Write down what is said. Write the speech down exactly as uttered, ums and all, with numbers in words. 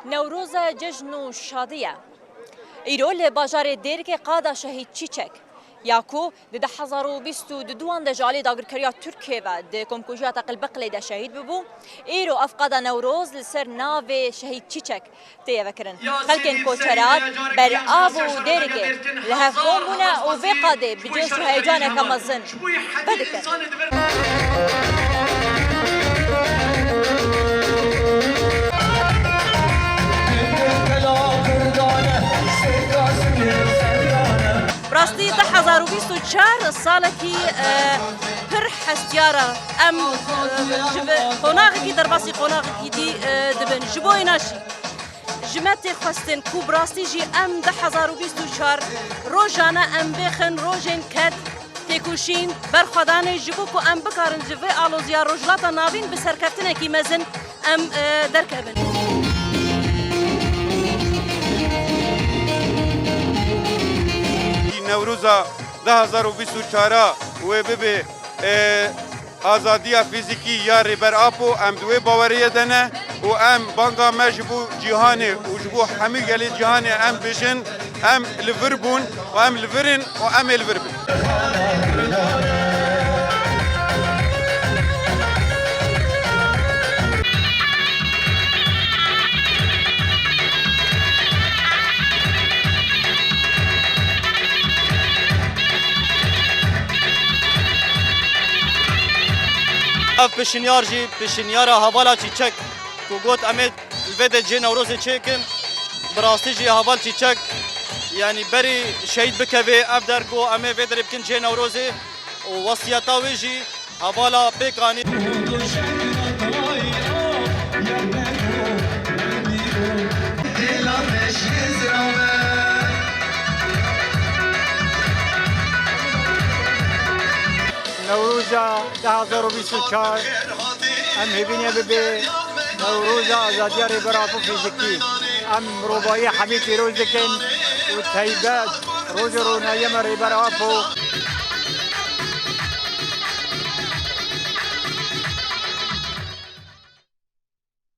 Newroz e, cejn û şadî ye. Îro li bajarê Dêrikê qada Şehîd Çîçek, ya ku di du hezar û bîst û duan de ji alî dagirkeriya Tirkiyê ve di komkujiya Teqilbiqilê de şehîd bibû, îro ev qada Newroz li ser navê Şehîd Çîçek tê vekirin. Xelkên koçerar ber av û Dêrikê li hev kom bûne û vê qadê bi cêş û heyecaneke mezin vedikin. Bi rastî du hezar û bîst û çar salekî, e, pir hestiyar e. Em, e, ji vê qonaxekî derbasî qonaxekî dî, e, dibin. Ji bo îna jî ji me tê xwestin ku bi rastî jî em du hezar û bîst û çar rojane em bêxin rojên ked, têkoşîn, berxwedanê, ji bo ku em bikarin ji vê aloziya Rojhilata Navîn bi serkeftinekî mezin em, e, derkevin. Newroza du hezar û bîst û çar wê bibe, e, azadiya fîzîkî ya Rêber Apo, em di wê baweriyê de ne û em banga me ji bo cîhanê û ji bo hemû gelê cîhanê em bijin, em li vir bûn û em li vir in û em ê li vir bin. Ev pişinyar jî pişinyara hevala Çîçek ku got em ê li vê de cihê Newrozê çêkin. Bi rastî jî heval Çîçek, yanî berî şehîd bikevê ev der got em ê vê derê bikin cihê Newrozê û wesiyeta wê jî hevala pêk anî. Newroza du hezar û bîst û çar em hêvî ne bibe Newroza azadiya Rêber Apo fîzîkî. Em mirovahiyê hemî pîroz dikin û taybet rojê ronahiyê me Rêber Apo.